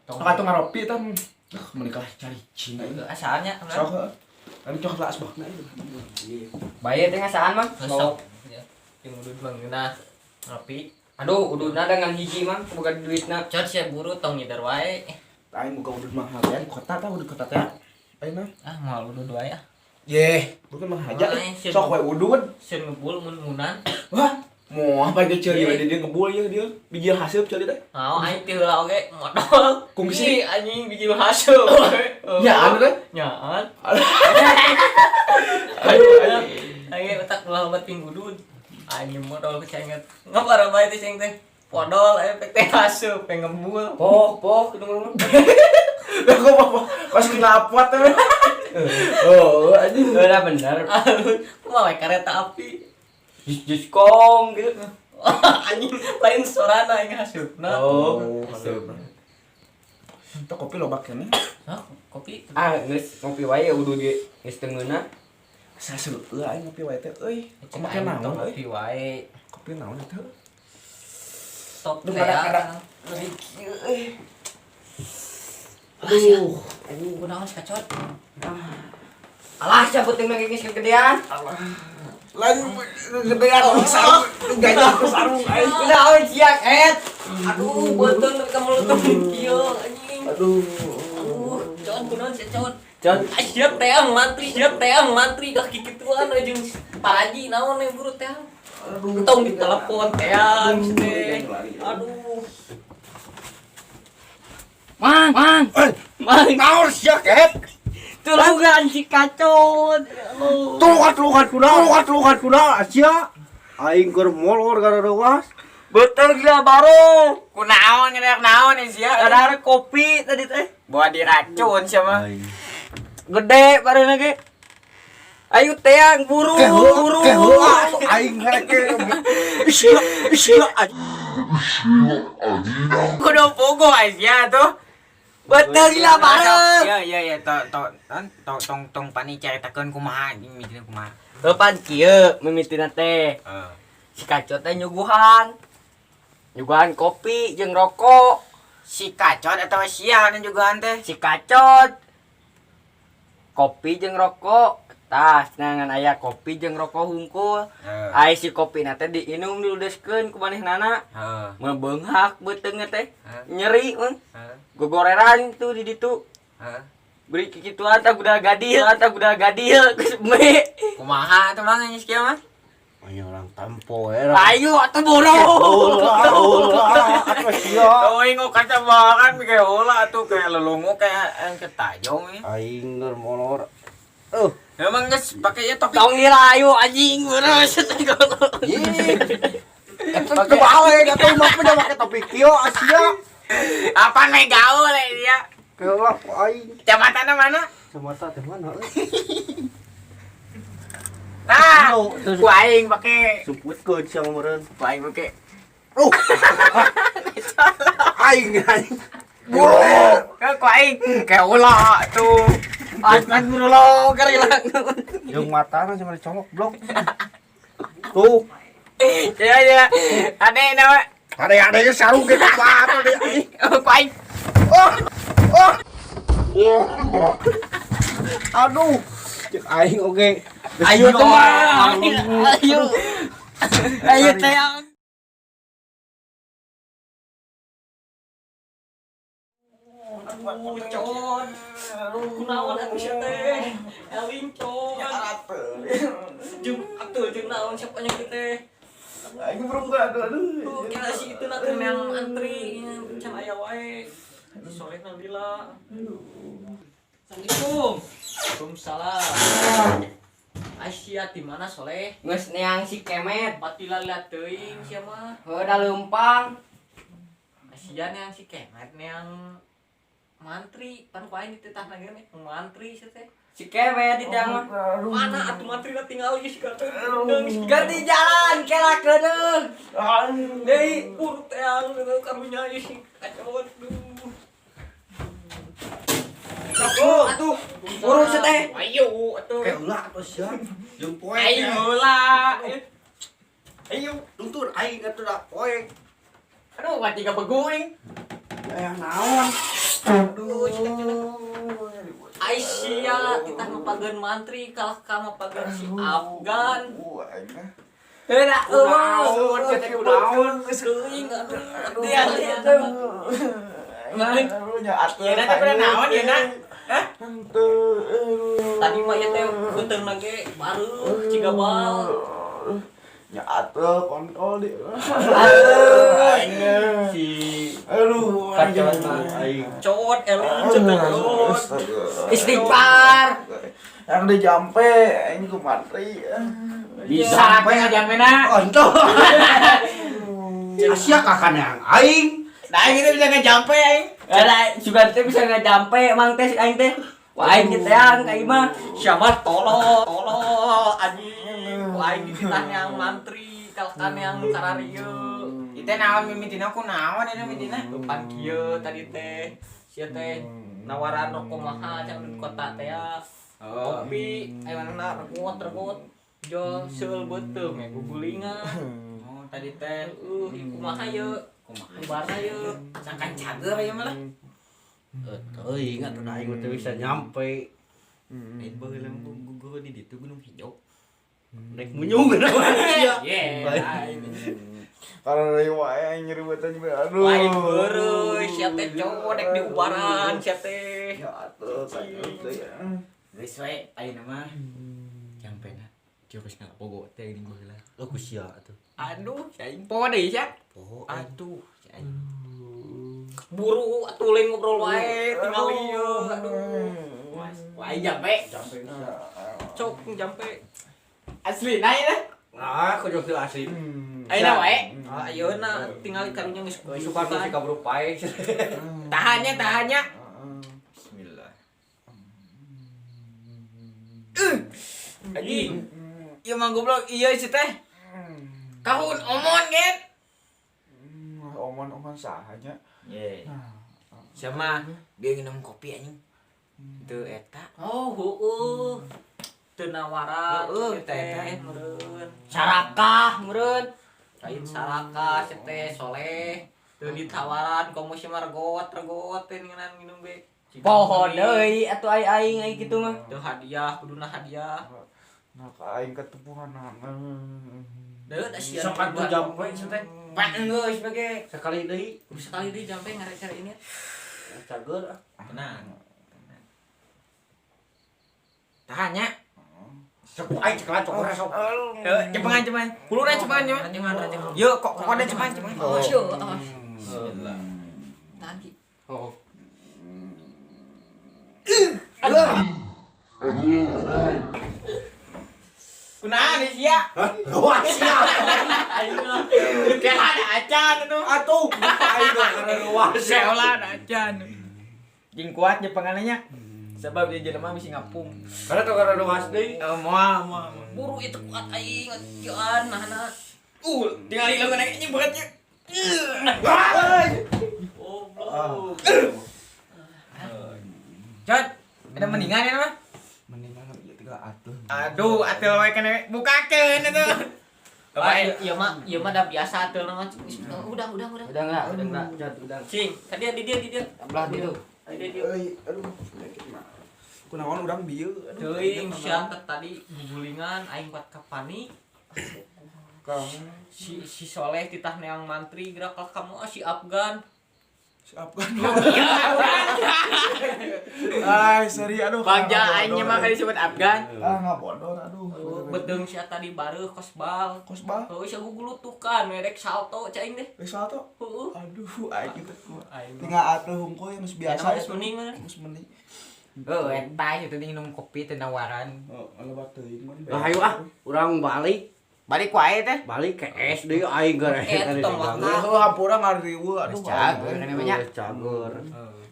Tong. Atuh ngaropi tah. Menikah cari cing. Asalnya. Sok heuh. Anu cok lah asbakna ieu. Bae teh ngasaan, Mang. Sok. Ya. Jeung udud mah ngeunah. Ngopi. Aduh, ududna dengan hiji, Mang, boga duitna. Cot sia buru tong ngider wae. Aing muka udud mah hajan kota tah udud kota teh. Aing mah. Ah, moal udud wae ah. Yeh, bukan mah haja. Aing sieun- Sok we udud. Sieun ngebul mun-munan. Wah, mau apa dia ceuli we dia ngebul ieu dia. Bijil hasil ceuli teh. Mau aing ti heula oge modal. Kungsi. Ih, anjing bijil hasil. Nyaan teh. Nyaan. Aduh, Aing otak ulah obat ping udud. Anjing modal kecenget. Ngapara bae teh ceng teh. Podol efek teh asup pengen ngebul. Poh, poh gitu ngomong. Lah kok apa pas kena apot teh. Oh, anjing. Udah bener. Kumaha we kereta api. Jus jus kong gitu. Anjing lain sorana aing hasupna. Oh, Itu kopi loba keneh. Hah, kopi. Ah, geus ngopi wae udud ge geus teu ngeunah. Saseueuh aing ngopi wae teh euy. Cek Make aing naon tong euy? ngopi wae. Kopi naon teh? Stop Duh, teh. kada-kada. Ngeri kieu euy. Aduh, Aduh, kunaon si kacot? Alah, sia penting lagi geus kegedean. Lain gedean sarung, gajah ke sarung aing. Kunaon sia ket? Aduh, beuteung nepi ka mulut kieu anjing. Aduh. Aduh, cot kunaon si cot? Cot. Ah, siap teang mantri, siap teang mantri kaki kituan we jeung paraji naon we buru teang. Aduh. Entong ditelepon teang teh. Aduh. Mang, mang. Mang, Naon sia ket? Tulungan si kacot. Aduh. Tulungan tulungan kunaon, tulungan tulungan kunaon sia. Aing keur molor gara rewas. Betul gila baru. Kunaon ngedak naon eh sia. Ada kopi tadi teh. Bawa diracun sia mah. Gede baru lagi. Ayo teang buru buru. Aing rek. Sia sia Kudu pogo eh sia tuh. Betul gila baru. Iya iya iya to to to tong tong pani caritakeun kumaha anjing mikirna kumaha. Lepan kieu mimitina teh. Heeh. Si kacot teh nyuguhan. Nyuguhan kopi jeung rokok. Si kacot atau sia nu juga teh. Si kacot. Kopi jeung rokok. Tah, ngan aya kopi jeung rokok hungkul. Heeh. Ai si kopi na teh diinum diludeskeun ku manehnana. Heeh. Mebeunghak beuteungna teh. Heeh. Nyeri mun. Heeh. Gogoreran tuh di ditu. Heeh. Beri kikituan tah guda gadil, tah guda gadil geus me. Kumaha tuh mang anjing sia mah? Aing orang tampo we. Ayo atuh boro. Atuh sia. Oh, aing kaca bahan kayak heula atuh kayak lelungu kayak yang ketajong ini. Aing keur molor. Emang geus pakai ya topi. Tong dirayu anjing boro. Ih. Eta kebalik atuh mah pada make topi kieu asia. Apa nih gaul eh dia? Keula ku aing. Kecamatanna mana? Kacamata teh mana euy? Nah, Terus ku aing pake, sumputkeun sia meureun. ku aing pake. Oh. Aing aing. Buru. Ke ku aing kayak ulah tuh. Asman buru loker hilang. Jeung matana sama dicolok blok. Tuh. Ya ya. Ade nama. Ade-ade sarung ge kumaha atuh deui. Oh, ku aing. Oh. Oh. Aduh. Cek aing oge. Ayo teman. Ayo. Ayo teang. Aduh, cot. Kunaon atuh sia teh? Eling cot. Jeung atuh jeung naon siapa nya kieu teh? Aing belum aduh aduh. Tuh, kira si itu na keur yang antri can aya wae. Si Soleh Nabila. Assalamualaikum. Waalaikumsalam. Aisyah di mana Soleh? Geus neang si kemet. Batila liat teuing sia mah. Heuh da leumpang. Aisyah neang si kemet neang mantri pan ku aing dititahna ge mantri sia teh. Si kemet di teh mah. Mana atuh mantri na tinggal geus ka teh. Ganti jalan kelak keuneuh. Deui urut teang karunya ieu si kacau duh. Atuh, atuh. Urut sia teh. Ayo atuh. Keula atuh sia. Jeung poek. Aing heula. Ayo tuntun aing atuh da poek. Aduh, mati ka beguing. Aya naon? Aduh, Aisyah kita mapageun mantri kalah ka mapageun si Afgan. Aing mah. Heuh da eueuh. Kunaon, teh kunaon. Geus teuing aduh. Dia Aduh, nya atuh. Yeuna teh pada naon yeuna? Hah? Henteu. Aduh. Tadi mah ieu teh beuteungna ge bareuh ciga bal. Nya atuh kontol di. Aduh. Aing. Si Aduh, Kacau mah. aing. Cot eling cenah cot. Istighfar. Yang dijampe aing ku mantri. Bisa Sampai ngajampena. Kontol. Asia kakak yang aing. Nah, aing itu bisa ngejampe aing. Ada juga teh bisa ngajampe mang teh si aing teh. Wah aing teh yang ka ieu mah. Siapa tolol, tolol anjing. Ku aing dititah yang mantri, kalkan yang kararieu. Itu naon mimitina ku naon eta mimitina? Depan kieu tadi teh. Sia teh nawaran rokok mahal cenah di kota teh ya. Kopi aya mana regot regot. Jo seul beuteung we gugulingan. Oh, tadi teh Ieu kumaha ye? Kumaha? Kubarna ye? Sangkan cager ieu mah lah. Teuing atuh da aing mah teu bisa nyampe. Lain baheula mah gugur di ditu Gunung Hijau. Rek munyung sia. Ye. Lain. Karena dari wae aing nyeri beuteung aduh. Lain beureui sia teh cowok dek diubaran sia teh. Ya atuh teh. Geus we ayeuna mah. Jampena. Jurus ngalapogo teh geuning baheula. Oh ku sia atuh. Aduh, si aing poho deui sia. Poho aing. Aduh, si aing. Buru atuh lain ngobrol wae tinggal ieu aduh. Wah, aing jampe. Jampe sia. Cok jampe. Asli na ieu. Nah, aku jauh asli. Ayeuna wae. Ah ayeuna tinggal karunya geus Suka tuh si kaburu pae. Tahannya, tahannya. Bismillah. Anjing. Ieu mah goblok ieu si teh. Kahun omon gen. Omon-omon sahanya. Ye. Sama dia nginum kopi anjing. Teu eta. Oh, heueuh. Teu nawaran Heueuh, sia teh eta. teh meureun. Sarakah meureun. Lain sarakah sia teh soleh. Teu ditawaran komo sia mah regot regot teh ningan minum be. Poho deui atuh ai aing ai kitu mah. Teu hadiah kuduna hadiah. Nah, ka aing ketepuhan. Deut sia. Sok atuh jampe sia teh. Pan geus bage. Sekali deui. Sekali deui jampe ngarek-arek ini. Cager ah. Tenang. Tahannya. Sok aing ceklan cok ora sok. Cepengan cepengan. Kuluna cepengan cepengan. Cepengan cepengan. Yo kok kok ada cepengan cepengan. Awas yo, awas. Bismillah. Tahan Ki. Oh. Kunaon sia? Hah? Wah sia. Kayak ada acan itu. Atuh, aing mah karena wah sia. Kayak ada acan. Jeung kuat jepengannya. Sebab dia jelema bisa ngapung. Karena tuh karena luas deui. Moal moal. Buru itu kuat aing kieuan nahana. Tinggal hilang kena ini beratnya. Goblok. Cot, ada mendingan ya mah? Mendingan ieu tinggal atuh. Aduh, atuh wae kena bukakeun atuh. Ah, ieu mah dah biasa atuh mah. Udah. Udah enggak? Udah enggak? Jod, udah. Cing, tadi di dia di dia. Belah ditu. Di dia. Euy, aduh. Kunaon urang bieu. Teuing sia teh tadi gugulingan aing kuat ka panik. Si si Soleh titah neang mantri gerak ka kamu ah, si Afgan. Si Afgan. Ay, seri aduh. Bagja aing mah kali disebut Afgan. Ah, ngabodor aduh. Bedeng sia tadi bareuh kosbal. Kosbal. Heuh sia gugulutukan we rek salto cai aing teh. Rek salto? Heueuh. Aduh, aing kitu. Aing. Tinggal atuh hungkul yang geus biasa. Geus mending mah. Geus mending. Heuh, eta itu teh minum kopi teh nawaran. Oh, lebat teuing mah. Lah ayo ah, urang balik. Balik wae teh. Balik ke SD aing gara Eh, tong waktu. Heuh, hampura ngariweuh aduh. Cager kan namanya. Cager.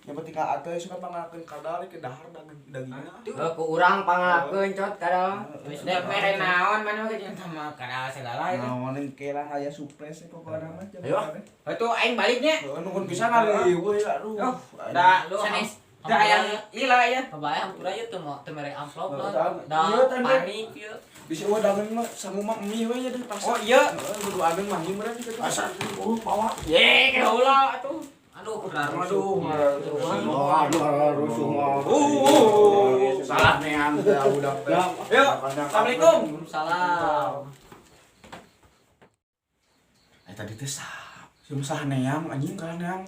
Yang penting atuh suka pangalakeun kadal ke dahar dagingna. Heuh ku urang pangalakeun cot kadal. Dek mere naon mana mah jeung sama kadal segala itu. Naon kela aya surprise pokokna mah. Ayo ah. Itu aing baliknya. Heuh, nuhun pisan ngariweuh ya aduh. Da lu Sanes. da aya lila ya. Bae hampura ieu teu mau teu mere amplop lah. Da Da panik ieu. Bisa eueuh daging mah sangu mah mie we nya di pasar. Oh iya. Heuh, kudu adeng mah meureun kitu. Asa oh bawa. Ye, ke heula atuh. Aduh, Aduh, Aduh, rusuh mah. Salah neang teh budak teh. Yuk, assalamualaikum. Salam. Eh, tadi teh sah. Si sah neang anjing kan neang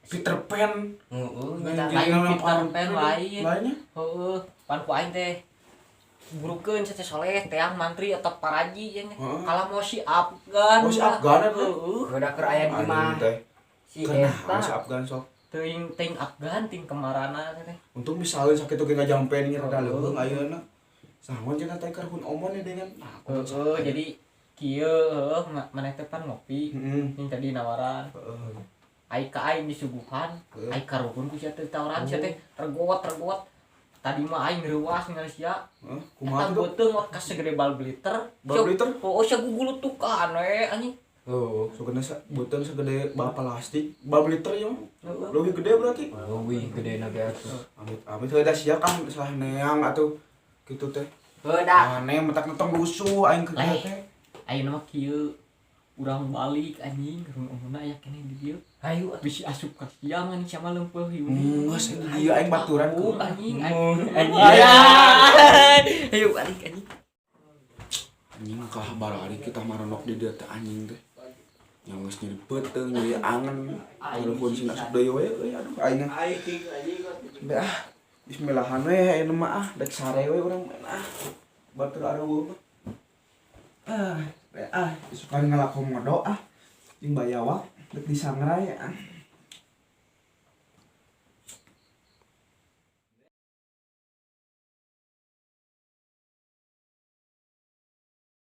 Peter Pan. Heeh, Lain Peter Pan lain. Lainnya? Heeh, pan ku aing teh burukeun si teh soleh teang mantri atau paraji nya. Heeh. Kalah mau si Afgan. Oh, si Afgan eta. Heeh. Udah keur aya di mah Anjing teh. si Kenapa eta. si Afgan sok? Teuing teuing Afgan ting kemarana teh. Untung misalnya sakit oge ngajampen ini rada leuheung ayeuna. Sahawan cenah teh karhun omon ya dengan. Nah, aku Heeh, jadi kieu heuh maneh teh pan ngopi. Heeh. Yang tadi nawaran. Heeh. Ai ka aing disuguhan, Heeh. ai karuhun ku sia teh tawaran sia teh regot regot. Tadi mah aing reuas ningali sia. Heeh, Eta kumaha tuh? beuteung mah ka segede bal bliter. Bal bliter? Oh, sia gugulutukan we anjing. Heeh. Sugena beuteung segede bal plastik, bal bliter ya mah. Leuwih gede berarti. Leuwih gede na ge atuh. Amit amit heuh da sia kan salah neang atuh kitu teh. Heuh da. Aneh mentak netong rusuh aing ke Leh. teh. Ayeuna mah kieu urang balik anjing ke rumah omona aya keneh di dieu. Hayu atuh. Bisi asup ka siang anjing sama leumpeuh hiu. Geus di dieu aing baturan ku anjing anjing. Anjing. Ayo balik anjing. Anjing kalah barari kita maronok di dieu teh anjing teh. Yang geus nyeri beuteung, nyeri angen. Telepon sina asup deui we euy aduh aing. Be ah. Bismillahan we ayeuna mah ah, dek sare we urang mah ah. Batur areueuh mah. Ah, be ah, isukan ngalakom ngodo ah. Jeung bayawak dek disangrai ah.